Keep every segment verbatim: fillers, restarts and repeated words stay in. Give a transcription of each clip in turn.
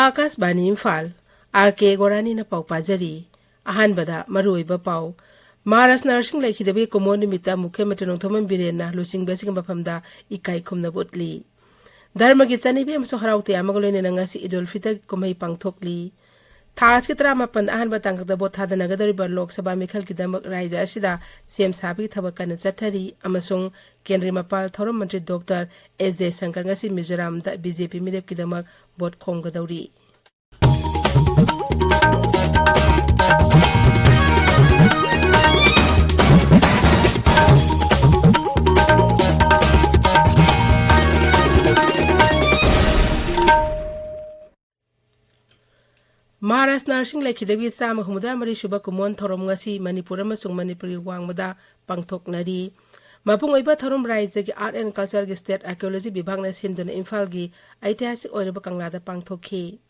ꯑꯥꯀꯥꯁꯕꯥꯅꯤ Imphal, R ꯀꯦ ꯒꯣꯔꯥꯅꯤꯅ ꯄꯥꯎ ꯄꯥꯖꯔꯤ꯫ ꯑꯍꯥꯟꯕꯗ ꯃꯔꯨꯑꯣꯏꯕ ꯄꯥꯎ꯫ ꯃꯍꯥꯔꯥꯖ ꯅꯔꯁꯤꯡ ꯂꯩꯈꯤꯗꯕꯒꯤ ꯀꯨꯝꯑꯣꯟ ꯅꯨꯃꯤꯠꯇ ꯃꯨꯈ꯭ꯌ ꯃꯟꯇ꯭ꯔꯤ ꯅꯣꯡꯊꯣꯝꯕꯝ ꯕꯤꯔꯦꯟꯅ ꯂꯨꯆꯤꯡꯕ ꯑꯁꯤꯒꯤ ꯃꯐꯝꯗ ꯏꯀꯥꯏ ꯈꯨꯝꯅꯕ ꯎꯠꯂꯤ꯫ ꯙꯔꯃꯒꯤ ꯆꯠꯅꯕꯤ ꯑꯃꯁꯨꯡ ꯍꯔꯥꯎ ꯇꯌꯥꯝꯕꯒ ꯂꯣꯏꯅꯅ ꯉꯁꯤ ꯏꯗꯨꯜ ꯐꯤꯇꯔ ꯀꯨꯝꯍꯩ ꯄꯥꯡꯊꯣꯛꯂꯤ꯫ ꯊꯥ ꯑꯁꯤꯒꯤ ꯇꯔꯥꯃꯥꯄꯟꯗ ꯑꯍꯥꯟꯕ ꯇꯥꯡꯀꯛꯇ ꯚꯣꯠ ꯊꯥꯗꯅꯒꯗꯧꯔꯤꯕ ꯂꯣꯛ ꯁꯚꯥ ꯃꯤꯈꯜꯒꯤꯗꯃꯛ ꯔꯥꯖ꯭ꯌ ꯑꯁꯤꯗ ꯁꯦꯝ ꯁꯥꯕꯒꯤ ꯊꯕꯛ ꯀꯟꯅ ꯆꯠꯊꯔꯤ ꯑꯃꯁꯨꯡ ꯀꯦꯟꯗ꯭ꯔꯤꯌ ꯃꯄꯥꯜ ꯊꯧꯔꯝ ꯃꯟꯇ꯭ꯔꯤ ꯗꯣꯛꯇꯔ ꯑꯦꯁ ꯖꯌꯁꯪꯀꯔ ꯉꯁꯤ ꯃꯤꯖꯣꯔꯥꯝꯗ ꯕꯤ ꯖꯦ ꯄꯤ ꯃꯤꯔꯦꯞꯀꯤꯗꯃꯛ ꯚꯣꯠ ꯈꯣꯝꯒꯗꯧꯔꯤ꯫ ꯃꯍꯥꯔꯥꯖ ꯅꯔꯁꯤꯡ ꯂꯩꯈꯤꯗꯕꯒꯤ ꯆꯥꯝꯃ ꯍꯨꯝꯐꯨꯇꯔꯥ ꯃꯔꯤ ꯁꯨꯕ ꯀꯨꯝꯑꯣꯟ ꯊꯧꯔꯝ ꯉꯁꯤ ꯃꯅꯤꯄꯨꯔ ꯑꯃꯁꯨꯡ ꯃꯅꯤꯄꯨꯔꯒꯤ ꯋꯥꯡꯃꯗ ꯄꯥꯡꯊꯣꯛꯅꯔꯤ꯫ ꯃꯄꯨꯡ ꯑꯣꯏꯕ ꯊꯧꯔꯝ ꯔꯥꯖ꯭ꯌꯒꯤ ꯑꯥꯔꯠ ꯑꯦꯟ ꯀꯜꯆꯔꯒꯤ ꯁ꯭ꯇꯦꯠ ꯑꯥꯔꯀꯤꯑꯣꯂꯣꯖꯤ ꯕꯤꯚꯥꯒꯅ ꯁꯤꯟꯗꯨꯅ ꯏꯝꯐꯥꯜꯒꯤ ꯑꯩꯇꯤꯍꯥꯁꯤꯛ ꯑꯣꯏꯔꯕ ꯀꯪꯂꯥꯗ ꯄꯥꯡꯊꯣꯛꯈꯤ꯫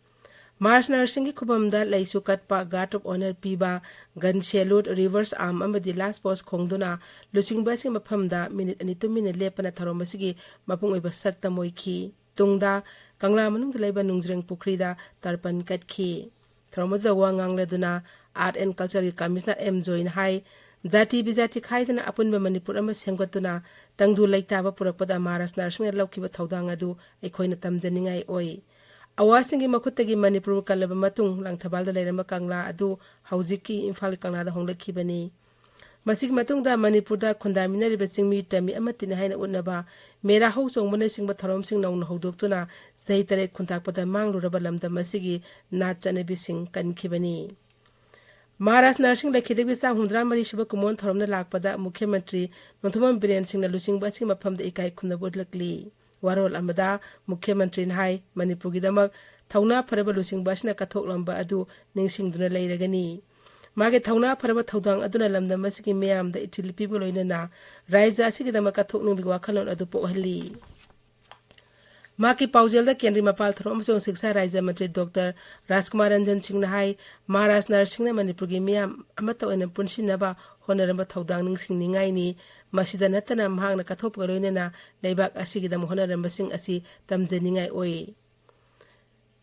ꯃꯍꯥꯔꯥꯖ ꯅꯔꯁꯤꯡꯒꯤ ꯈꯨꯕꯝꯗ ꯂꯩꯁꯨ ꯀꯠꯄ, ꯒꯥꯔꯗ ꯑꯣꯐ ꯑꯣꯅꯔ ꯄꯤꯕ, ꯒꯟ ꯁꯦꯂꯨꯠ, ꯔꯤꯚꯔꯁ ꯑꯥꯔꯝ ꯑꯃꯗꯤ ꯂꯥꯁ ꯄꯣꯁ ꯈꯣꯡꯗꯨꯅ ꯂꯨꯆꯤꯡꯕꯁꯤꯡ ꯃꯐꯝꯗ ꯃꯤꯅꯤꯠ ꯑꯅꯤ ꯇꯨꯃꯤꯟꯅ ꯂꯦꯞꯄꯅ ꯊꯧꯔꯝ ꯑꯁꯤꯒꯤ ꯃꯄꯨꯡ ꯑꯣꯏꯕ ꯁꯛꯇꯝ ꯑꯣꯏꯈꯤ꯫ ꯇꯨꯡꯗ ꯀꯪꯂꯥ ꯃꯅꯨꯡꯗ ꯂꯩꯕ ꯅꯨꯡꯖ꯭ꯔꯦꯡ ꯄꯨꯈ꯭ꯔꯤꯗ ꯇꯔꯄꯟ ꯀꯠꯈꯤ꯫ ꯊꯧꯔꯝ ꯑꯗꯨꯗ ꯋꯥ ꯉꯥꯡꯂꯗꯨꯅ ꯑꯥꯔꯠ ꯑꯦꯟ ꯀꯜꯆꯔꯒꯤ ꯀꯃꯤꯁꯅꯔ ꯑꯦꯝ ꯖꯣꯏꯅ ꯍꯥꯏ, ꯖꯥꯇꯤ ꯕꯤꯖꯥꯇꯤ ꯈꯥꯏꯗꯅ ꯑꯄꯨꯟꯕ ꯃꯅꯤꯄꯨꯔ ꯑꯃ ꯁꯦꯝꯒꯠꯇꯨꯅ ꯇꯪꯗꯨ ꯂꯩꯇꯥꯕ ꯄꯨꯔꯛꯄꯗ ꯃꯍꯥꯔꯥꯖ ꯅꯔꯁꯤꯡꯅ ꯂꯧꯈꯤꯕ ꯊꯧꯗꯥꯡ ꯑꯗꯨ ꯑꯩꯈꯣꯏꯅ ꯇꯝꯖꯅꯤꯡꯉꯥꯏ ꯑꯣꯏ꯫ ꯑꯋꯥꯁꯤꯡꯒꯤ ꯃꯈꯨꯠꯇꯒꯤ ꯃꯅꯤꯄꯨꯔꯕꯨ ꯀꯜꯂꯕ ꯃꯇꯨꯡ ꯂꯥꯡꯊꯕꯥꯜꯗ ꯂꯩꯔꯝꯕ ꯀꯪꯂꯥ ꯑꯗꯨ ꯍꯧꯖꯤꯛꯀꯤ ꯏꯝꯐꯥꯜꯒꯤ ꯀꯪꯂꯥꯗ ꯍꯣꯡꯂꯛꯈꯤꯕꯅꯤ꯫ ꯃꯁꯤꯒꯤ ꯃꯇꯨꯡꯗ ꯃꯅꯤꯄꯨꯔꯗ ꯈꯨꯟꯗꯥꯃꯤꯟꯅꯔꯤꯕ ꯆꯤꯡꯃꯤ ꯇꯝꯃꯤ ꯑꯃꯠꯇꯅꯤ ꯍꯥꯏꯅ ꯎꯠꯅꯕ ꯃꯦꯔꯥ ꯍꯧ ꯆꯣꯡꯕꯅꯆꯤꯡꯕ ꯊꯧꯔꯝꯁꯤꯡ ꯅꯧꯅ ꯍꯧꯗꯣꯛꯇꯨꯅ ꯆꯍꯤ ꯇꯔꯦꯠ ꯈꯨꯟꯇꯥꯛꯄꯗ ꯃꯥꯡꯂꯨꯔꯕ ꯂꯝꯗꯝ ꯑꯁꯤꯒꯤ ꯅꯥꯠ ꯆꯠꯅꯕꯤꯁꯤꯡ ꯀꯟꯈꯤꯕꯅꯤ꯫ ꯃꯍꯥꯔꯥꯖ ꯅꯔꯁꯤꯡ ꯂꯩꯈꯤꯗꯕꯒꯤ ꯆꯥꯝ ꯍꯨꯝꯐꯨꯇꯔꯥ ꯃꯔꯤ ꯁꯨꯕ ꯀꯨꯝꯑꯣꯟ ꯊꯧꯔꯝꯗ ꯂꯥꯛꯄꯗ ꯃꯨꯈ꯭ꯌ ꯃꯟꯇ꯭ꯔꯤ ꯅꯣꯡꯊꯣꯝꯕꯝ ꯕꯤꯔꯦꯟ ꯁꯤꯡꯅ ꯂꯨꯆꯤꯡꯕ ꯑꯁꯤꯒꯤ ꯃꯐꯝꯗ ꯏꯀꯥꯏ ꯈꯨꯝꯅꯕ ꯎꯠꯂꯛꯂꯤ꯫ ꯋꯥꯔꯣꯜ ꯑꯃꯗ ꯃꯨꯈ꯭ꯌ ꯃꯟꯇ꯭ꯔꯤꯅ ꯍꯥꯏ, ꯃꯅꯤꯄꯨꯔꯒꯤꯗꯃꯛ ꯊꯧꯅꯥ ꯐꯔꯕ ꯂꯨꯆꯤꯡꯕ ꯑꯁꯤꯅ ꯀꯠꯊꯣꯛꯂꯝꯕ ꯑꯗꯨ ꯅꯤꯡꯁꯤꯡꯗꯨꯅ ꯂꯩꯔꯒꯅꯤ꯫ ꯃꯥꯒꯤ ꯊꯧꯅꯥ ꯐꯔꯕ ꯊꯧꯗꯥꯡ ꯑꯗꯨꯅ ꯂꯝꯗꯝ ꯑꯁꯤꯒꯤ ꯃꯤꯌꯥꯝꯗ ꯏꯊꯤꯜ ꯄꯤꯕꯒ ꯂꯣꯏꯅꯅ ꯔꯥꯖ꯭ꯌ ꯑꯁꯤꯒꯤꯗꯃꯛ ꯀꯠꯊꯣꯛꯅꯤꯡꯕꯒꯤ ꯋꯥꯈꯜꯂꯣꯟ ꯑꯗꯨ ꯄꯣꯛꯍꯜꯂꯤ꯫ ꯃꯍꯥꯛꯀꯤ ꯄꯥꯎꯖꯦꯜꯗ ꯀꯦꯟꯗ꯭ꯔꯤꯌ ꯃꯄꯥꯜ ꯊꯧꯔꯝ ꯑꯃꯁꯨꯡ ꯁꯤꯛꯁꯥ ꯔꯥꯖ꯭ꯌ ꯃꯟꯇ꯭ꯔꯤ ꯗꯣꯛꯇꯔ ꯔꯥꯖꯀꯨꯃꯥꯔ ꯔꯟꯖꯟ ꯁꯤꯡꯅ ꯍꯥꯏ, ꯃꯍꯥꯔꯥꯖ ꯅꯔꯁꯤꯡꯅ ꯃꯅꯤꯄꯨꯔꯒꯤ ꯃꯤꯌꯥꯝ ꯑꯃꯠꯇ ꯑꯣꯏꯅ ꯄꯨꯟꯁꯤꯟꯅꯕ ꯍꯣꯠꯅꯔꯝꯕ ꯊꯧꯗꯥꯡ ꯅꯤꯡꯁꯤꯡꯅꯤꯡꯉꯥꯏꯅꯤ꯫ ꯃꯁꯤꯗ ꯅꯠꯇꯅ ꯃꯍꯥꯛꯅ ꯀꯠꯊꯣꯛꯄꯒ ꯂꯣꯏꯅꯅ ꯂꯩꯕꯥꯛ ꯑꯁꯤꯒꯤꯗꯃꯛ ꯍꯣꯠꯅꯔꯝꯕꯁꯤꯡ ꯑꯁꯤ ꯇꯝꯖꯅꯤꯡꯉꯥꯏ ꯑꯣꯏ꯫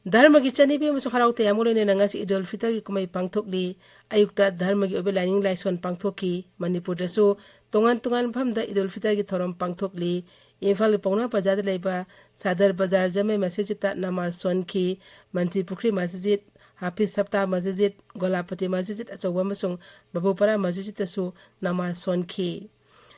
ꯙꯔꯃꯒꯤ ꯆꯠꯅꯕꯤ ꯑꯃꯁꯨꯡ ꯍꯔꯥꯎ ꯇꯌꯥꯝꯕꯒ ꯂꯣꯏꯅꯅ ꯉꯁꯤ ꯏꯗꯨꯜ ꯐꯤꯇꯔꯒꯤ ꯀꯨꯝꯍꯩ ꯄꯥꯡꯊꯣꯛꯂꯤ꯫ ꯑꯌꯨꯛꯇ ꯙꯔꯃꯒꯤ ꯑꯣꯏꯕ ꯂꯥꯏꯅꯤꯡ ꯂꯥꯏꯁꯣꯟ ꯄꯥꯡꯊꯣꯛꯈꯤ꯫ ꯃꯅꯤꯄꯨꯔꯗꯁꯨ ꯇꯣꯉꯥꯟ ꯇꯣꯉꯥꯟꯕ ꯃꯐꯝꯗ ꯏꯗꯨꯜ ꯐꯤꯇꯔꯒꯤ ꯊꯧꯔꯝ ꯄꯥꯡꯊꯣꯛꯂꯤ꯫ ꯏꯝꯐꯥꯜꯒꯤ ꯄꯥꯎꯅꯥ ꯕꯖꯥꯔꯗ ꯂꯩꯕ ꯁꯥꯗꯔ ꯕꯖꯥꯔ ꯖꯃꯦ ꯃꯁꯖꯤꯗꯇ ꯅꯃꯥꯖ ꯁꯣꯟꯈꯤ꯫ ꯃꯟꯇ꯭ꯔꯤ ꯄꯨꯈ꯭ꯔꯤ ꯃꯁꯖꯤꯗ, ꯍꯥꯐꯤꯖ ꯁꯞꯇꯥ ꯃꯁꯖꯤꯗ, ꯒꯣꯂꯥꯄꯇꯤ ꯃꯁꯖꯤꯗ ꯑꯆꯧꯕ ꯑꯃꯁꯨꯡ ꯕꯕꯨꯄꯔꯥ ꯃꯁꯖꯤꯗꯇꯁꯨ ꯅꯃꯥꯖ ꯁꯣꯟꯈꯤ꯫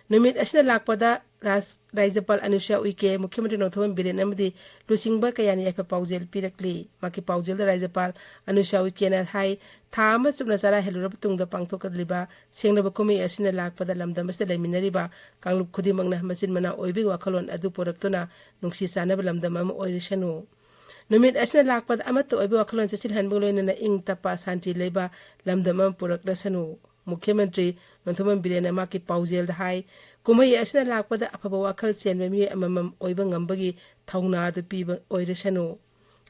ꯅꯨꯃꯤꯠ ꯑꯁꯤꯅ ꯂꯥꯛꯄꯗ ꯔꯥꯖ-, ꯔꯥꯖ꯭ꯌꯄꯥꯜ ꯑꯅꯨꯁꯨꯌꯥ ꯎꯏꯀꯦ, ꯃꯨꯈ꯭ꯌ ꯃꯟꯇ꯭ꯔꯤ ꯅꯣꯡꯊꯣꯝꯕꯝ ꯕꯤꯔꯦꯟ ꯑꯃꯗꯤ ꯂꯨꯆꯤꯡꯕ ꯀꯌꯥꯅ ꯌꯥꯏꯐ ꯄꯥꯎꯖꯦꯜ ꯄꯤꯔꯛꯂꯤ꯫ ꯃꯍꯥꯛꯀꯤ ꯄꯥꯎꯖꯦꯜꯗ ꯔꯥꯖ꯭ꯌꯄꯥꯜ ꯑꯅꯨꯁꯨꯌꯥ ꯎꯏꯀꯦꯅ ꯍꯥꯏ, ꯊꯥ ꯑꯃ ꯆꯨꯞꯅ ꯆꯔꯥ ꯍꯦꯜꯂꯨꯔꯕ ꯇꯨꯡꯗ ꯄꯥꯡꯊꯣꯛꯀꯗꯂꯤꯕ ꯁꯦꯡꯂꯕ ꯀꯨꯝꯍꯩ ꯑꯁꯤꯅ ꯂꯥꯛꯄꯗ ꯂꯝꯗꯝ ꯑꯁꯤꯗ ꯂꯩꯃꯤꯟꯅꯔꯤꯕ ꯀꯥꯡꯂꯨꯞ ꯈꯨꯗꯤꯡꯃꯛꯅ ꯃꯆꯤꯟ ꯃꯅꯥꯎ ꯑꯣꯏꯕꯒꯤ ꯋꯥꯈꯜꯂꯣꯟ ꯑꯗꯨ ꯄꯨꯔꯛꯇꯨꯅ ꯅꯨꯡꯁꯤ ꯆꯥꯟꯅꯕ ꯂꯝꯗꯝ ꯑꯃ ꯑꯣꯏꯔꯁꯅꯨ꯫ ꯅꯨꯃꯤꯠ ꯑꯁꯤꯅ ꯂꯥꯛꯄꯗ ꯑꯃꯠꯇ ꯑꯣꯏꯕ ꯋꯥꯈꯜꯂꯣꯟ ꯆꯦꯠꯁꯤꯜꯍꯟꯕꯒ ꯂꯣꯏꯅꯅ ꯏꯪ ꯇꯞꯄ, ꯁꯥꯟꯇꯤ ꯂꯩꯕ ꯂꯝꯗꯝ ꯑꯃ ꯄꯨꯔꯛꯂꯁꯅꯨ꯫ ꯃꯨꯈ꯭ꯌ ꯃꯟꯇ꯭ꯔꯤ ꯅꯣꯡꯊꯣꯝꯕꯝ ꯕꯤꯔꯦꯟꯅ ꯃꯍꯥꯛꯀꯤ ꯄꯥꯎꯖꯦꯜꯗ ꯍꯥꯏ, ꯀꯨꯝꯍꯩ ꯑꯁꯤꯅ ꯂꯥꯛꯄꯗ ꯑꯐꯕ ꯋꯥꯈꯜ ꯆꯦꯟꯕ ꯃꯤꯑꯣꯏ ꯑꯃꯃꯝ ꯑꯣꯏꯕ ꯉꯝꯕꯒꯤ ꯊꯧꯅꯥ ꯑꯗꯨ ꯄꯤꯕ ꯑꯣꯏꯔꯁꯅꯨ꯫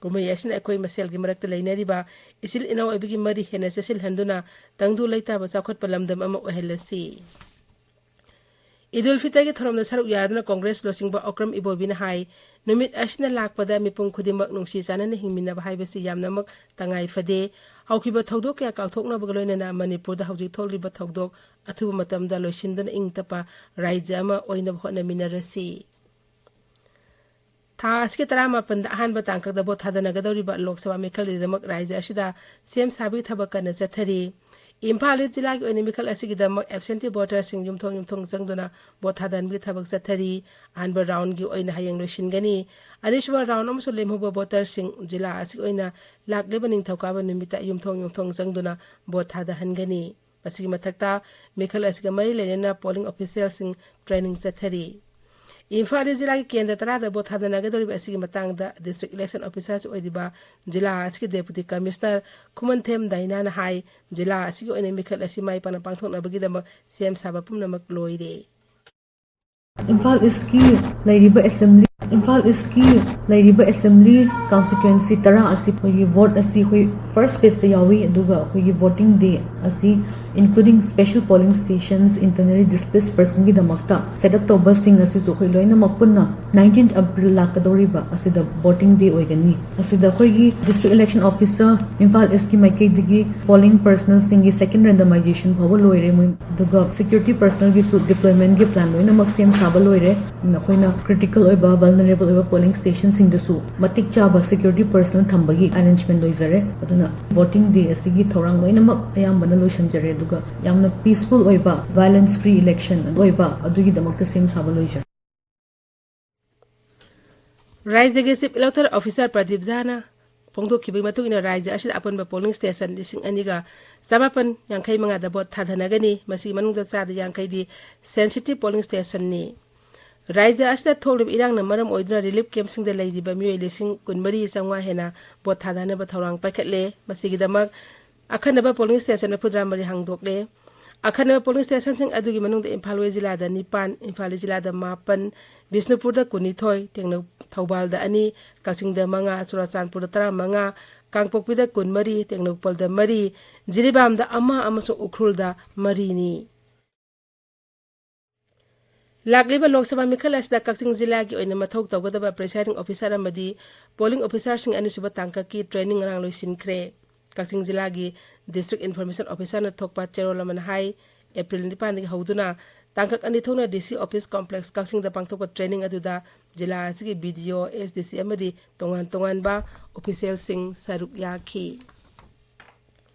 ꯀꯨꯝꯍꯩ ꯑꯁꯤꯅ ꯑꯩꯈꯣꯏ ꯃꯁꯦꯜꯒꯤ ꯃꯔꯛꯇ ꯂꯩꯅꯔꯤꯕ ꯏꯆꯤꯜ ꯏꯅꯥꯎ ꯑꯣꯏꯕꯒꯤ ꯃꯔꯤ ꯍꯦꯟꯅ ꯆꯦꯠꯁꯤꯜꯍꯟꯗꯨꯅ ꯇꯪꯗꯨ ꯂꯩꯇꯥꯕ ꯆꯥꯎꯈꯠꯄ ꯂꯝꯗꯝ ꯑꯃ ꯑꯣꯏꯍꯜꯂꯁꯤ꯫ ꯏꯗꯨꯜ ꯐꯤꯇꯔꯒꯤ ꯊꯧꯔꯝꯗ ꯁꯔꯨꯛ ꯌꯥꯗꯨꯅ ꯀꯣꯡꯒ꯭ꯔꯦꯁ ꯂꯨꯆꯤꯡꯕ ꯑꯣꯀ꯭ꯔꯝ ꯏꯕꯣꯕꯤꯅ ꯍꯥꯏ, ꯅꯨꯃꯤꯠ ꯑꯁꯤꯅ ꯂꯥꯛꯄꯗ ꯃꯤꯄꯨꯝ ꯈꯨꯗꯤꯡꯃꯛ ꯅꯨꯡꯁꯤ ꯆꯥꯟꯅꯅ ꯍꯤꯡꯃꯤꯟꯅꯕ ꯍꯥꯏꯕꯁꯤ ꯌꯥꯝꯅꯃꯛ ꯇꯉꯥꯏ ꯐꯗꯦ꯫ ꯍꯧꯈꯤꯕ ꯊꯧꯗꯣꯛ ꯀꯌꯥ ꯀꯥꯎꯊꯣꯛꯅꯕꯒ ꯂꯣꯏꯅꯅ ꯃꯅꯤꯄꯨꯔꯗ ꯍꯧꯖꯤꯛ ꯊꯣꯛꯂꯤꯕ ꯊꯧꯗꯣꯛ ꯑꯊꯨꯕ ꯃꯇꯝꯗ ꯂꯣꯏꯁꯤꯟꯗꯨꯅ ꯏꯪ ꯇꯞꯄ ꯔꯥꯖ꯭ꯌ ꯑꯃ ꯑꯣꯏꯅꯕ ꯍꯣꯠꯅꯃꯤꯟꯅꯔꯁꯤ꯫ ꯊꯥ ꯑꯁꯤꯒꯤ ꯇꯔꯥꯃꯥꯄꯟꯗ ꯑꯍꯥꯟꯕ ꯇꯥꯡꯀꯛꯇ ꯚꯣꯠ ꯊꯥꯗꯅꯒꯗꯧꯔꯤꯕ ꯂꯣꯛ ꯁꯚꯥ ꯃꯤꯈꯜꯒꯤꯗꯃꯛ ꯔꯥꯖ꯭ꯌ ꯑꯁꯤꯗ ꯁꯦꯝ ꯁꯥꯕꯒꯤ ꯊꯕꯛ ꯀꯟꯅ ꯆꯠꯊꯔꯤ꯫ ꯏꯝꯐꯥꯜ ꯏꯁ ꯖꯤꯂꯥꯒꯤ ꯑꯣꯏꯅ ꯃꯤꯈꯜ ꯑꯁꯤꯒꯤꯗꯃꯛ ꯑꯦꯕꯁꯦꯟꯇꯤ ꯚꯣꯇꯔꯁꯤꯡ ꯌꯨꯝꯊꯣꯡ ꯌꯨꯝꯊꯣꯡ ꯆꯪꯗꯨꯅ ꯚꯣꯠ ꯊꯥꯗꯍꯟꯕꯒꯤ ꯊꯕꯛ ꯆꯠꯊꯔꯤ꯫ ꯑꯍꯥꯟꯕ ꯔꯥꯎꯟꯒꯤ ꯑꯣꯏꯅ ꯍꯌꯦꯡ ꯂꯣꯏꯁꯤꯟꯒꯅꯤ꯫ ꯑꯅꯤꯁꯨꯕ ꯔꯥꯎꯟ ꯑꯃꯁꯨ ꯂꯦꯝꯍꯧꯕ ꯚꯣꯇꯔꯁꯤꯡ ꯖꯤꯂꯥ ꯑꯁꯤꯒꯤ ꯑꯣꯏꯅ ꯂꯥꯛꯂꯤꯕ ꯅꯤꯡꯊꯧꯀꯥꯕ ꯅꯨꯃꯤꯠꯇ ꯌꯨꯝꯊꯣꯡ ꯌꯨꯝꯊꯣꯡ ꯆꯪꯗꯨꯅ ꯚꯣꯠ ꯊꯥꯗꯍꯟꯒꯅꯤ꯫ ꯃꯁꯤꯒꯤ ꯃꯊꯛꯇ ꯃꯤꯈꯜ ꯑꯁꯤꯒ ꯃꯔꯤ ꯂꯩꯅꯅ ꯄꯣꯂꯤꯡ ꯑꯣꯐꯤꯁꯤꯌꯦꯜꯁꯤꯡ ꯇ꯭ꯔꯦꯅꯤꯡ ꯆꯠꯊꯔꯤ꯫ ꯏꯝꯐꯥꯜ ꯏꯁ ꯖꯤꯂꯥꯒꯤ ꯀꯦꯟꯗ꯭ꯔ ꯇꯔꯥꯗ ꯚꯣꯠ ꯊꯥꯗꯅꯒꯗꯧꯔꯤꯕ ꯑꯁꯤꯒꯤ ꯃꯇꯥꯡꯗ ꯗꯤꯁꯇ꯭ꯔꯤꯛ ꯏꯂꯦꯛꯁꯟ ꯑꯣꯐꯤꯁꯥꯔꯁꯨ ꯑꯣꯏꯔꯤꯕ ꯖꯤꯂꯥ ꯑꯁꯤꯒꯤ ꯗꯦꯄꯨꯇꯤ ꯀꯃꯤꯁꯅꯔ ꯈꯨꯃꯟꯊꯦꯝ ꯗꯥꯏꯅꯥꯅ ꯍꯥꯏ, ꯖꯤꯂꯥ ꯑꯁꯤꯒꯤ ꯑꯣꯏꯅ ꯃꯤꯈꯜ ꯑꯁꯤ ꯃꯥꯏ ꯄꯥꯛꯅ ꯄꯥꯡꯊꯣꯛꯅꯕꯒꯤꯗꯃꯛ ꯁꯦꯝ ꯁꯥꯕ ꯄꯨꯝꯅꯃꯛ ꯂꯣꯏꯔꯦ꯫ ꯏꯝꯐꯥꯜ ꯏꯁꯀꯤ ꯂꯩꯔꯤꯕ ꯑꯦꯁꯦꯝꯕ꯭ꯂꯤ, ꯏꯝꯐꯥꯜ ꯏꯁꯀꯤ ꯂꯩꯔꯤꯕ ꯑꯦꯁꯦꯝꯕ꯭ꯂꯤ ꯀꯟꯁꯇꯤꯇ꯭ꯋꯦꯟꯁꯤ ꯇꯔꯥ ꯑꯁꯤ ꯑꯩꯈꯣꯏꯒꯤ ꯚꯣꯠ ꯑꯁꯤ ꯑꯩꯈꯣꯏ ꯐꯥꯔꯁ ꯐꯦꯖꯇ ꯌꯥꯎꯏ, ꯑꯗꯨꯒ ꯑꯩꯈꯣꯏꯒꯤ ꯚꯣꯇꯤꯡ ꯗꯦ ꯑꯁꯤ including special polling stations, internally displaced personꯒꯤꯗꯃꯛꯇ set up ꯇꯧꯕꯁꯤꯡ ꯑꯁꯤꯁꯨ ꯑꯩꯈꯣꯏ ꯂꯣꯏꯅꯃꯛ ꯄꯨꯟꯅ nineteenth April ꯂꯥꯛꯀꯗꯧꯔꯤꯕ ꯑꯁꯤꯗ voting day ꯑꯣꯏꯒꯅꯤ꯫ ꯑꯁꯤꯗ ꯑꯩꯈꯣꯏꯒꯤ district election officer ꯏꯝꯐꯥꯜ Eastꯀꯤ ꯃꯥꯏꯀꯩꯗꯒꯤ polling personnelꯁꯤꯡꯒꯤ second randomization ꯐꯥꯎꯕ ꯂꯣꯏꯔꯦ ꯃꯣꯏ, ꯑꯗꯨꯒ security personnelꯒꯤꯁꯨ deploymentꯀꯤ plan ꯂꯣꯏꯅꯃꯛ ꯁꯦꯝ ꯁꯥꯕ ꯂꯣꯏꯔꯦ꯫ ꯑꯩꯈꯣꯏꯅ critical ꯑꯣꯏꯕ, vulnerable ꯑꯣꯏꯕ polling stationꯁꯤꯡꯗꯁꯨ ꯃꯇꯤꯛ ꯆꯥꯕ security personnel ꯊꯝꯕꯒꯤ arrangement ꯂꯣꯏꯖꯔꯦ꯫ ꯑꯗꯨꯅ voting day ꯑꯁꯤꯒꯤ ꯊꯧꯔꯥꯡ ꯂꯣꯏꯅꯃꯛ ꯑꯌꯥꯝꯕꯅ ꯂꯣꯏꯁꯤꯟꯖꯔꯦ, ꯑꯗꯨꯒ ꯌꯥꯝꯅ peaceful ꯑꯣꯏꯕ, violence free election ꯑꯣꯏꯕ ꯑꯗꯨꯒꯤꯗꯃꯛꯇ ꯁꯦꯝ ꯁꯥꯕ ꯂꯣꯏꯖꯔꯦ꯫ ꯔꯥꯖ꯭ꯌꯒꯤ Chief Electoral Officer ꯄ꯭ꯔꯗꯤꯞ ꯖꯥꯅ ꯐꯣꯡꯗꯣꯛꯈꯤꯕꯒꯤ ꯃꯇꯨꯡ ꯏꯟꯅ, ꯔꯥꯖ꯭ꯌ ꯑꯁꯤꯗ ꯑꯄꯨꯟꯕ polling station ꯂꯤꯁꯤꯡ ꯑꯅꯤꯒ ꯆꯃꯥꯄꯟ ꯌꯥꯡꯈꯩ ꯃꯉꯥꯗ vote ꯊꯥꯗꯅꯒꯅꯤ꯫ ꯃꯁꯤꯒꯤ ꯃꯅꯨꯡꯗ ꯆꯥꯗ ꯌꯥꯡꯈꯩꯗꯤ sensitive polling stationꯅꯤ꯫ ꯔꯥꯖ꯭ꯌ ꯑꯁꯤꯗ ꯊꯣꯛꯂꯤꯕ ꯏꯔꯥꯡꯅ ꯃꯔꯝ ꯑꯣꯏꯗꯨꯅ relief campꯁꯤꯡꯗ ꯂꯩꯔꯤꯕ ꯃꯤꯑꯣꯏ ꯂꯤꯁꯤꯡ ꯀꯨꯟꯃꯔꯤ ꯆꯥꯝꯃꯉꯥ ꯍꯦꯟꯅ vote ꯊꯥꯗꯅꯕ ꯊꯧꯔꯥꯡ ꯄꯥꯏꯈꯠꯂꯦ꯫ ꯃꯁꯤꯒꯤꯗꯃꯛ ꯑꯈꯟꯅꯕ polling station ꯃꯔꯤꯐꯨꯇꯔꯥ ꯃꯔꯤ ꯍꯥꯡꯗꯣꯛꯂꯦ꯫ ꯑꯈꯟꯅꯕ polling stationꯁꯤꯡ ꯑꯗꯨꯒꯤ ꯃꯅꯨꯡꯗ ꯏꯝꯐꯥꯜ West ꯖꯤꯂꯥꯗ ꯅꯤꯄꯥꯟ, ꯏꯝꯐꯥꯜ East ꯖꯤꯂꯥꯗ ꯃꯥꯄꯟ, ꯕꯤꯁꯅꯨꯄꯨꯔꯗ ꯀꯨꯟꯅꯤꯊꯣꯏ, ꯇꯦꯡꯅꯧ-, ꯊꯧꯕꯥꯜꯗ ꯑꯅꯤ, ꯀꯛꯆꯤꯡꯗ ꯃꯉꯥ, ꯆꯨꯔꯥꯆꯥꯟꯄꯨꯔꯗ ꯇꯔꯥꯃꯉꯥ, ꯀꯥꯡꯄꯣꯛꯄꯤꯗ ꯀꯨꯟꯃꯔꯤ, ꯇꯦꯡꯅꯧꯄꯜꯗ ꯃꯔꯤ, ꯖꯤꯔꯤꯕꯥꯝꯗ ꯑꯃ ꯑꯃꯁꯨꯡ ꯎꯈ꯭ꯔꯨꯜꯗ ꯃꯔꯤꯅꯤ꯫ ꯂꯥꯛꯂꯤꯕ ꯂꯣꯛ ꯁꯚꯥ ꯃꯤꯈꯜ ꯑꯁꯤꯗ ꯀꯛꯆꯤꯡ ꯖꯤꯂꯥꯒꯤ ꯑꯣꯏꯅ ꯃꯊꯧ ꯇꯧꯒꯗꯕ presiding officer ꯑꯃꯗꯤ polling officerꯁꯤꯡ ꯑꯅꯤꯁꯨꯕ ꯇꯥꯡꯀꯛꯀꯤ training ꯉꯔꯥꯡ ꯂꯣꯏꯁꯤꯟꯈ꯭ꯔꯦ꯫ ꯀꯛꯆꯤꯡ ꯖꯤꯂꯥꯒꯤ District Information Officerꯅ ꯊꯣꯛꯄ ꯆꯦꯔꯣꯜ ꯑꯃꯅ ꯍꯥꯏ, ꯑꯦꯄ꯭ꯔꯤꯜ ꯅꯤꯄꯥꯟꯗꯒꯤ ꯍꯧꯗꯨꯅ ꯇꯥꯡꯀꯛ ꯑꯅꯤ ꯊꯣꯛꯅ DC office complex ꯀꯛꯆꯤꯡꯗ ꯄꯥꯡꯊꯣꯛꯄ training ꯑꯗꯨꯗ ꯖꯤꯂꯥ ꯑꯁꯤꯒꯤ BDO, SDC ꯑꯃꯗꯤ ꯇꯣꯉꯥꯟ ꯇꯣꯉꯥꯟꯕ officialꯁꯤꯡ ꯁꯔꯨꯛ ꯌꯥꯈꯤ꯫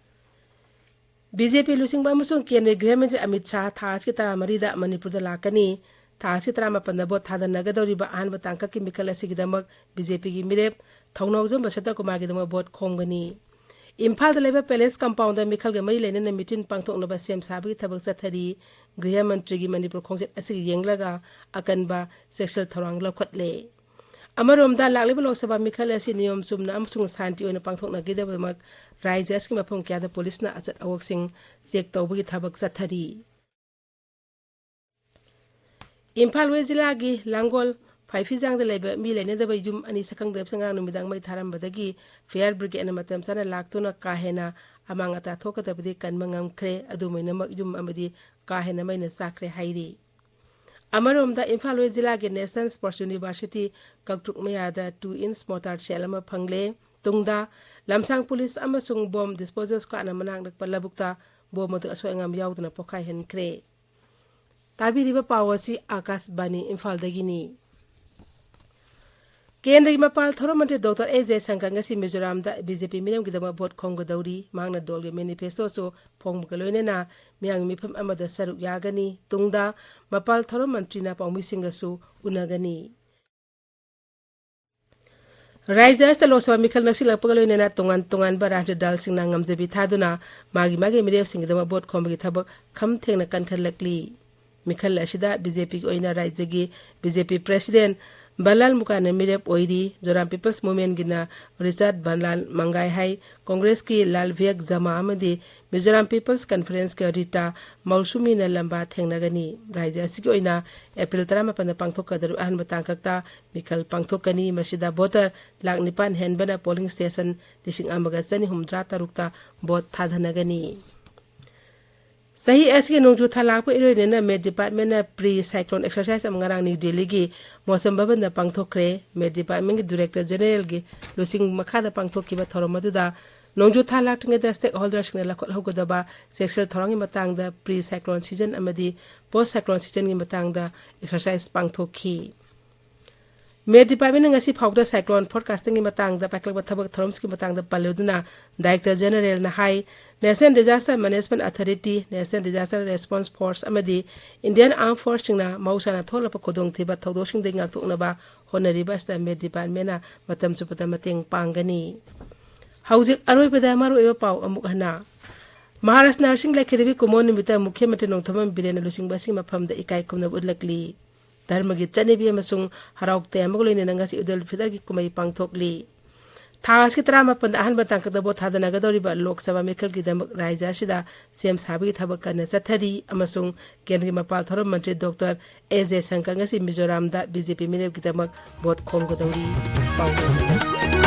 BJP ꯂꯨꯆꯤꯡꯕ ꯑꯃꯁꯨꯡ ꯀꯦꯟꯗ꯭ꯔꯒꯤ ꯒ꯭ꯔꯤꯍ ꯃꯟꯇ꯭ꯔꯤ ꯑꯃꯤꯠ ꯁꯥꯍ ꯊꯥ ꯑꯁꯤꯒꯤ ꯇꯔꯥꯃꯔꯤꯗ ꯃꯅꯤꯄꯨꯔꯗ ꯂꯥꯛꯀꯅꯤ꯫ ꯊꯥ ꯑꯁꯤꯒꯤ ꯇꯔꯥꯃꯥꯄꯟꯗ vote ꯊꯥꯗꯅꯒꯗꯧꯔꯤꯕ ꯑꯍꯥꯟꯕ ꯇꯥꯡꯀꯛꯀꯤ ꯃꯤꯈꯜ ꯑꯁꯤꯒꯤꯗꯃꯛ BJPꯒꯤ ꯃꯤꯔꯦꯞ ꯊꯧꯅꯥꯎꯖꯝ ꯕꯁꯟꯇ ꯀꯨꯃꯥꯔꯒꯤꯗꯃꯛ vote ꯈꯣꯝꯒꯅꯤ꯫ ꯏꯝꯐꯥꯜꯗ ꯂꯩꯕ Palace Compoundꯗ ꯃꯤꯈꯜꯒ ꯃꯔꯤ ꯂꯩꯅꯅ meeting ꯄꯥꯡꯊꯣꯛꯅꯕ ꯁꯦꯝ ꯁꯥꯕꯒꯤ ꯊꯕꯛ ꯆꯠꯊꯔꯤ꯫ ꯒ꯭ꯔꯤꯍ ꯃꯟꯇ꯭ꯔꯤꯒꯤ ꯃꯅꯤꯄꯨꯔ ꯈꯣꯡꯆꯠ ꯑꯁꯤꯒꯤ ꯌꯦꯡꯂꯒ ꯑꯀꯟꯕ ꯆꯦꯛꯁꯤꯜ ꯊꯧꯔꯥꯡ ꯂꯧꯈꯠꯂꯦ꯫ ꯑꯃꯔꯣꯝꯗ, ꯂꯥꯛꯂꯤꯕ ꯂꯣꯛ ꯁꯚꯥ ꯃꯤꯈꯜ ꯑꯁꯤ ꯅꯤꯌꯣꯝ ꯆꯨꯝꯅ ꯑꯃꯁꯨꯡ ꯁꯥꯟꯇꯤ ꯑꯣꯏꯅ ꯄꯥꯡꯊꯣꯛꯅꯈꯤꯗꯕꯃꯛ ꯔꯥꯖ꯭ꯌ ꯑꯁꯤꯒꯤ ꯃꯐꯝ ꯀꯌꯥꯗ ꯄꯨꯂꯤꯁꯅ ꯑꯆꯠ ꯑꯋꯣꯛꯁꯤꯡ check ꯇꯧꯕꯒꯤ ꯊꯕꯛ ꯆꯠꯊꯔꯤ꯫ ꯏꯝꯐꯥꯜ West ꯖꯤꯂꯥꯒꯤ ꯂꯥꯡꯒꯣꯜ ꯐꯥꯏꯐꯤꯖꯥꯡꯗ ꯂꯩꯕ ꯃꯤ ꯂꯩꯅꯗꯕ ꯌꯨꯝ ꯑꯅꯤ ꯁꯛꯈꯪꯗꯕꯁꯤꯡ ꯉꯔꯥꯡ ꯅꯨꯃꯤꯗꯥꯡ ꯃꯩ ꯊꯥꯔꯝꯕꯗꯒꯤ fire brigadeꯅ ꯃꯇꯝ ꯆꯥꯅ ꯂꯥꯛꯇꯨꯅ ꯀꯥ ꯍꯦꯟꯅ ꯑꯃꯥꯡ ꯑꯇꯥ ꯊꯣꯛꯀꯗꯕꯗꯤ ꯀꯟꯕ ꯉꯝꯈ꯭ꯔꯦ꯫ ꯑꯗꯨꯝ ꯑꯣꯏꯅꯃꯛ, ꯌꯨꯝ ꯑꯃꯗꯤ ꯀꯥ ꯍꯦꯟꯅ ꯃꯩꯅ ꯆꯥꯛꯈ꯭ꯔꯦ ꯍꯥꯏꯔꯤ꯫ ꯑꯃꯔꯣꯝꯗ, ꯏꯝꯐꯥꯜ ꯋꯦꯁ ꯖꯤꯂꯥꯒꯤ National Sports University ꯀꯛꯇ꯭ꯔꯨꯛ ꯃꯌꯥꯗ two inch mortar shell ꯑꯃ ꯐꯪꯂꯦ꯫ ꯇꯨꯡꯗ, ꯂꯝꯁꯥꯡ police ꯑꯃꯁꯨꯡ bomb disposal squadꯅ ꯃꯅꯥꯛ ꯅꯛꯄ ꯂꯧꯕꯨꯛꯇ bomb ꯑꯗꯨ ꯑꯁꯣꯏ ꯑꯉꯥꯝ ꯌꯥꯎꯗꯅ ꯄꯣꯈꯥꯏꯍꯟꯈ꯭ꯔꯦ꯫ ꯇꯥꯕꯤꯔꯤꯕ ꯄꯥꯎ ꯑꯁꯤ ꯑꯥꯀꯥꯁꯕꯥꯅꯤ ꯏꯝꯐꯥꯜꯗꯒꯤꯅꯤ꯫ ꯀꯦꯟꯗ꯭ꯔꯒꯤ ꯃꯄꯥꯜ ꯊꯧꯔꯝ ꯃꯟꯇ꯭ꯔꯤ ꯗꯣꯛꯇꯔ ꯑꯦꯁ ꯖꯌꯁꯪꯀꯔ ꯉꯁꯤ ꯃꯤꯖꯣꯔꯥꯝꯗ ꯕꯤ ꯖꯦ ꯄꯤ ꯃꯤꯔꯝꯒꯤꯗꯃꯛ ꯚꯣꯠ ꯈꯣꯝꯒꯗꯧꯔꯤ꯫ ꯃꯍꯥꯛꯅ ꯗꯣꯜꯒꯤ manifestoꯁꯨ ꯐꯣꯡꯕꯒ ꯂꯣꯏꯅꯅ ꯃꯤꯌꯥꯝꯒꯤ ꯃꯤꯐꯝ ꯑꯃꯗ ꯁꯔꯨꯛ ꯌꯥꯒꯅꯤ꯫ ꯇꯨꯡꯗ ꯃꯄꯥꯜ ꯊꯧꯔꯝ ꯃꯟꯇ꯭ꯔꯤꯅ ꯄꯥꯎꯃꯤꯁꯤꯡꯒꯁꯨ ꯎꯅꯒꯅꯤ꯫ ꯔꯥꯏꯖ꯭ꯌ ꯑꯁꯤꯗ ꯂꯣꯛ ꯁꯚꯥ ꯃꯤꯈꯜ ꯅꯛꯁꯤꯜꯂꯛꯄꯒ ꯂꯣꯏꯅꯅ ꯇꯣꯉꯥꯟ ꯇꯣꯉꯥꯟꯕ ꯔꯥꯖꯅꯤꯇꯤ ꯗꯜꯁꯤꯡꯅ ꯉꯝꯖꯕꯤ ꯊꯥꯗꯨꯅ ꯃꯥꯒꯤ ꯃꯥꯒꯤ ꯃꯤꯔꯦꯞꯁꯤꯡꯒꯤꯗꯃꯛ ꯚꯣꯠ ꯈꯣꯝꯕꯒꯤ ꯊꯕꯛ ꯈꯝ ꯊꯦꯡꯅ ꯀꯟꯈꯠꯂꯛꯂꯤ꯫ ꯃꯤꯈꯜ ꯑꯁꯤꯗ ꯕꯤ ꯖꯦ ꯄꯤꯒꯤ ꯑꯣꯏꯅ ꯔꯥꯏꯖ꯭ꯌꯒꯤ ꯕꯤ ꯖꯦ ꯄꯤ president ꯕꯟꯂꯥꯜ ꯃꯨꯀꯥꯟꯅ ꯃꯤꯔꯦꯞ ꯑꯣꯏꯔꯤ꯫ ꯖꯣꯔꯥꯝ People's Movementꯒꯤꯅ ꯔꯤꯆꯥꯔꯗ ꯕꯟꯂꯥꯜ ꯃꯪꯒꯥꯏ ꯍꯥꯏ, ꯀꯣꯡꯒ꯭ꯔꯦꯁꯀꯤ ꯂꯥꯜꯚꯤꯌꯛ ꯖꯃꯥ ꯑꯃꯗꯤ ꯃꯤꯖꯣꯔꯥꯝ People's Conferenceꯀ ꯔꯤꯇꯥ ꯃꯧꯁꯨꯃꯤꯅ ꯂꯝꯕꯥ ꯊꯦꯡꯅꯒꯅꯤ꯫ ꯔꯥꯏꯖ꯭ꯌ ꯑꯁꯤꯒꯤ ꯑꯣꯏꯅ ꯑꯦꯄ꯭ꯔꯤꯜ ꯇꯔꯥꯃꯥꯄꯟꯗ ꯄꯥꯡꯊꯣꯛꯀꯗꯧꯔꯤꯕ ꯑꯍꯥꯟꯕ ꯇꯥꯡꯀꯛꯇ ꯃꯤꯈꯜ ꯄꯥꯡꯊꯣꯛꯀꯅꯤ꯫ ꯃꯁꯤꯗ voter ꯂꯥꯈ ꯅꯤꯄꯥꯟ ꯍꯦꯟꯕꯅ polling station ꯂꯤꯁꯤꯡ ꯑꯃꯒ ꯆꯅꯤ ꯍꯨꯝꯐꯨꯇꯔꯥ ꯇꯔꯨꯛꯇ ꯚꯣꯠ ꯊꯥꯗꯅꯒꯅꯤ꯫ ꯆꯍꯤ ꯑꯁꯤꯒꯤ ꯅꯣꯡꯖꯨ ꯊꯥ ꯂꯥꯛꯄ ꯏꯔꯣꯏꯅꯅ Met Departmentꯅ pre cyclone exercise ꯑꯃ ꯉꯔꯥꯡ ꯅ꯭ꯌꯨ ꯗꯦꯜꯂꯤꯒꯤ ꯃꯣꯁꯝ ꯚꯕꯟꯗ ꯄꯥꯡꯊꯣꯛꯈ꯭ꯔꯦ꯫ Met Departmentꯀꯤ Director Generalꯒꯤ ꯂꯨꯆꯤꯡ ꯃꯈꯥꯗ ꯄꯥꯡꯊꯣꯛꯈꯤꯕ ꯊꯧꯔꯝ ꯑꯗꯨꯗ ꯅꯣꯡꯖꯨ ꯊꯥ ꯂꯥꯛꯇ꯭ꯔꯤꯉꯩꯗ stakeholderꯁꯤꯡꯅ ꯂꯧꯈꯠꯍꯧꯒꯗꯕ ꯆꯦꯛꯁꯤꯜ ꯊꯧꯔꯥꯡꯒꯤ ꯃꯇꯥꯡꯗ, pre cyclone season ꯑꯃꯗꯤ post cyclone seasonꯒꯤ ꯃꯇꯥꯡꯗ exercise ꯄꯥꯡꯊꯣꯛꯈꯤ꯫ Met Departmentꯅ ꯉꯁꯤ ꯐꯥꯎꯕꯗ cyclone forecastingꯒꯤ ꯃꯇꯥꯡꯗ ꯄꯥꯏꯈꯠꯂꯛꯄ ꯊꯕꯛ ꯊꯧꯔꯝꯁꯤꯡꯒꯤ ꯃꯇꯥꯡꯗ ꯄꯜꯂꯨꯗꯨꯅ Director Generalꯅ ꯍꯥꯏ, National Disaster Management Authority, National Disaster Response Force ꯑꯃꯗꯤ Indian Armed Forceꯁꯤꯡꯅ ꯃꯍꯧꯁꯥꯅ ꯊꯣꯛꯂꯛꯄ ꯈꯨꯗꯣꯡꯊꯤꯕ ꯊꯧꯗꯣꯛꯁꯤꯡꯗꯒꯤ ꯉꯥꯛꯊꯣꯛꯅꯕ ꯍꯣꯠꯅꯔꯤꯕ ꯑꯁꯤꯗ Met Departmentꯅ ꯃꯇꯝ ꯆꯨꯞꯄꯗ ꯃꯇꯦꯡ ꯄꯥꯡꯒꯅꯤ꯫ ꯍꯧꯖꯤꯛ ꯑꯔꯣꯏꯕꯗ ꯃꯔꯨꯑꯣꯏꯕ ꯄꯥꯎ ꯑꯃꯨꯛ ꯍꯟꯅ꯫ ꯃꯍꯥꯔꯥꯖ ꯅꯔꯁꯤꯡ ꯂꯩꯈꯤꯗꯕꯤ ꯀꯨꯝꯑꯣꯟ ꯅꯨꯃꯤꯠꯇ ꯃꯨꯈ꯭ꯌ ꯃꯟꯇ꯭ꯔꯤ ꯅꯣꯡꯊꯣꯝꯕꯝ ꯕꯤꯔꯦꯟꯅ ꯂꯨꯆꯤꯡꯕꯁꯤꯡ ꯃꯐꯝꯗ ꯏꯀꯥꯏ ꯈꯨꯝꯅꯕ ꯎꯠꯂꯛꯂꯤ꯫ ꯙꯔꯃꯒꯤ ꯆꯠꯅꯕꯤ ꯑꯃꯁꯨꯡ ꯍꯔꯥꯎ ꯇꯌꯥꯝꯕꯒ ꯂꯣꯏꯅꯅ ꯉꯁꯤ ꯏꯗ ꯎꯜ ꯐꯤꯇꯔꯒꯤ ꯀꯨꯝꯍꯩ ꯄꯥꯡꯊꯣꯛꯂꯤ꯫ ꯊꯥ ꯑꯁꯤꯒꯤ ꯇꯔꯥꯃꯥꯄꯟꯗ ꯑꯍꯥꯟꯕ ꯇꯥꯡꯀꯛꯇ ꯚꯣꯠ ꯊꯥꯗꯅꯒꯗꯧꯔꯤꯕ ꯂꯣꯛ ꯁꯚꯥ ꯃꯤꯈꯜꯒꯤꯗꯃꯛ ꯔꯥꯖ꯭ꯌ ꯑꯁꯤꯗ ꯁꯦꯝ ꯁꯥꯕꯒꯤ ꯊꯕꯛ ꯀꯟꯅ ꯆꯠꯊꯔꯤ ꯑꯃꯁꯨꯡ ꯀꯦꯟꯗ꯭ꯔꯒꯤ ꯃꯄꯥꯜ ꯊꯧꯔꯝ ꯃꯟꯇ꯭ꯔꯤ ꯗꯣꯛꯇꯔ ꯑꯦꯁ ꯖꯌꯁꯪꯀꯔ ꯉꯁꯤ ꯃꯤꯖꯣꯔꯥꯝꯗ ꯕꯤ ꯖꯦ ꯄꯤ ꯃꯤꯔꯦꯞꯀꯤꯗꯃꯛ ꯚꯣꯠ ꯈꯣꯝꯒꯗꯧꯔꯤ꯫ ꯄꯥꯎ ꯂꯣꯏꯁꯤꯜꯂꯦ꯫